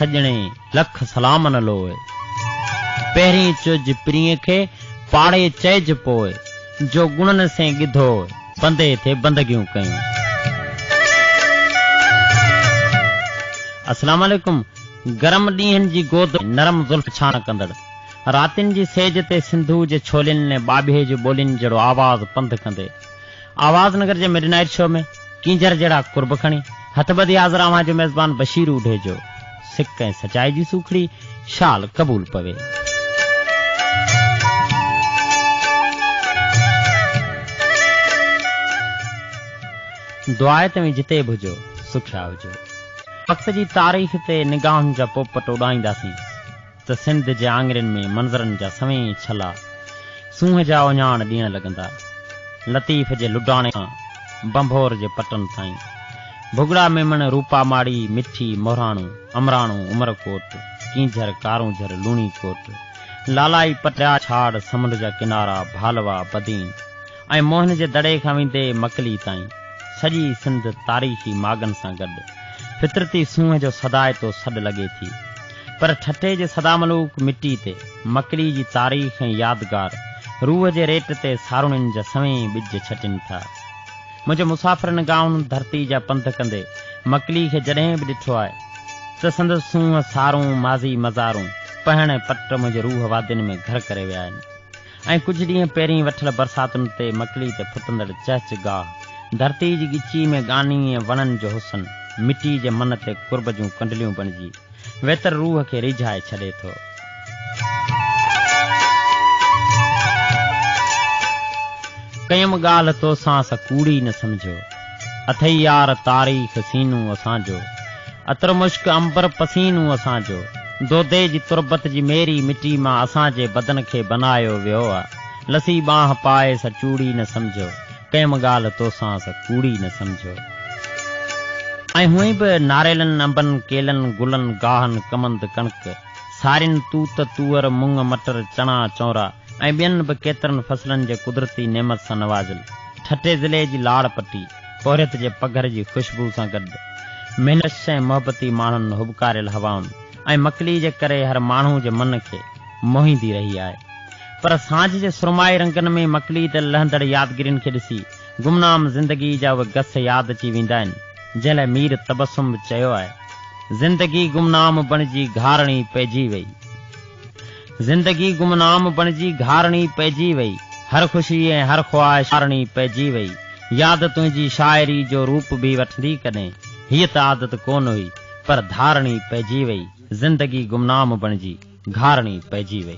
سڄڻي لک سلامن لوء. پهرين چئج پرينء کي، پاڙي چئج پوء، جو ڳڻن سين ڳڌوء، بندي ٿي بندگيون ڪيون. السلام عليڪم گرم ڏينهن جي گود نرم زلف ڇان ڪندڙ راتين جي سيج تي سنڌوء جي ڇولين ۽ ٻاٻيهي جي ٻولين جهڙو آواز پنڌ ڪندي آواز نگر جي مڊ نائيٽ شو ۾ ڪينجهر جهڙا قرب کڻي هٿ ٻڌي حاضر اوهان جو ميزبان بشير اوڍيجو سڪ ۽ سچائي جي سوکڙي شال قبول پوي. دعا آهي توهين جتي به هجو سکيا هجو. وقت جي تاريخ تي نگاهن جا پوپٽ اڏائينداسين ته سنڌ جي آڱرين ۾ منظرن جا سوين ڇلا سونهن جا اهڃاڻ ڏيڻ لڳندا. لطيف جي لڊاڻي کان ڀنڀور جي پٽن تائين، ڀڳڙا ميمڻ، روپا ماڙي، مٺي، مهراڻو، امراڻو، عمرڪوٽ، ڪينجهر، ڪارونجهر، لوڻي ڪوٽ، لالائي پٽيا ڇاڙ، سمنڊ جا ڪنارا، ڀالوا، بدين ۽ موهن جي دڙي کان ويندي مڪلي تائين سڄي سنڌ تاريخي ماڳن سان گڏ فطرتي سونهن جو سدائتو سڏ لڳي ٿي. پر ٺٽي جي سداملوڪ مٽي تي مڪلي جي تاريخ ۽ يادگار روح جي ريٽ تي ساروڻين جا سوين ٻج ڇٽين ٿا. منهنجي مسافر نگاهن ڌرتي جا پنڌ ڪندي مڪلي کي جڏهن به ڏٺو آهي ته سندس سونهن، سارون، ماضي مزارون، پهڻ ۽ پٽ منهنجي روح وادين ۾ گهر ڪري ويا آهن. ۽ ڪجهه ڏينهن پهرين وٺل برساتن تي مڪلي تي ڦٽندڙ چهچ گاهه، ڌرتي جي ڳچي ۾ ڳاني ۽ وڻن جو حسن، مٽي جي من تي قرب جون ڪنڊليون بڻجي، ويتر روح کي ريجهائي ڇڏي ٿو. ڪيم ڳالهه توسان سا ڪوڙي نه سمجهو، اٿئي يار تاريخ سينو اسان جو. عطر مشڪ عنبر پسينو اسان جو. دودي جي تربت جي ميري مٽي مان اسان جي بدن کي بنايو ويو آ. لسي ٻانهه پائي سا چوڙي نه سمجهو. ڪيم ڳالهه توسان سا ڪوڙي نه سمجهو. ۽ هونئن به ناريلن، انبن، ڪيلن، گلن، گاهن، ڪمند، ڪڻڪ، سارين، توت، توئر، مڱ، مٽر، چڻا، چونرا ۽ ٻين به ڪيترن فصلن جي قدرتي نعمت سان نوازيل ٺٽي ضلعي جي لاڙ پٽي پورهيت جي پگهر جي خوشبوء سان گڏ محنت ۽ محبتي ماڻهن هٻڪاريل هوائن ۽ مڪلي جي ڪري هر ماڻهو جي من کي موهيندي رهي آهي. پر سانجهه جي سرمائي رنگن ۾ مڪلي تي لهندڙ يادگيرين کي ڏسي گمنام زندگي جا اهي گس ياد اچي ويندا آهن، جنهن لاء مير تبسم به چيو آهي، زندگي گمنام بڻجي گهارڻي پئجي وئي. زندگي گمنام بڻجي گهارڻي پئجي وئي. هر خوشي ۽ هر خواهش مارڻي پئجي وئي. ياد تنهنجي شاعري جو روپ ڀي وٺندي ڪڏهن. هيء ته عادت ڪونه هئي، پر ڌارڻي پئجي وئي. زندگي گمنام بڻجي گهارڻي پئجي وئي.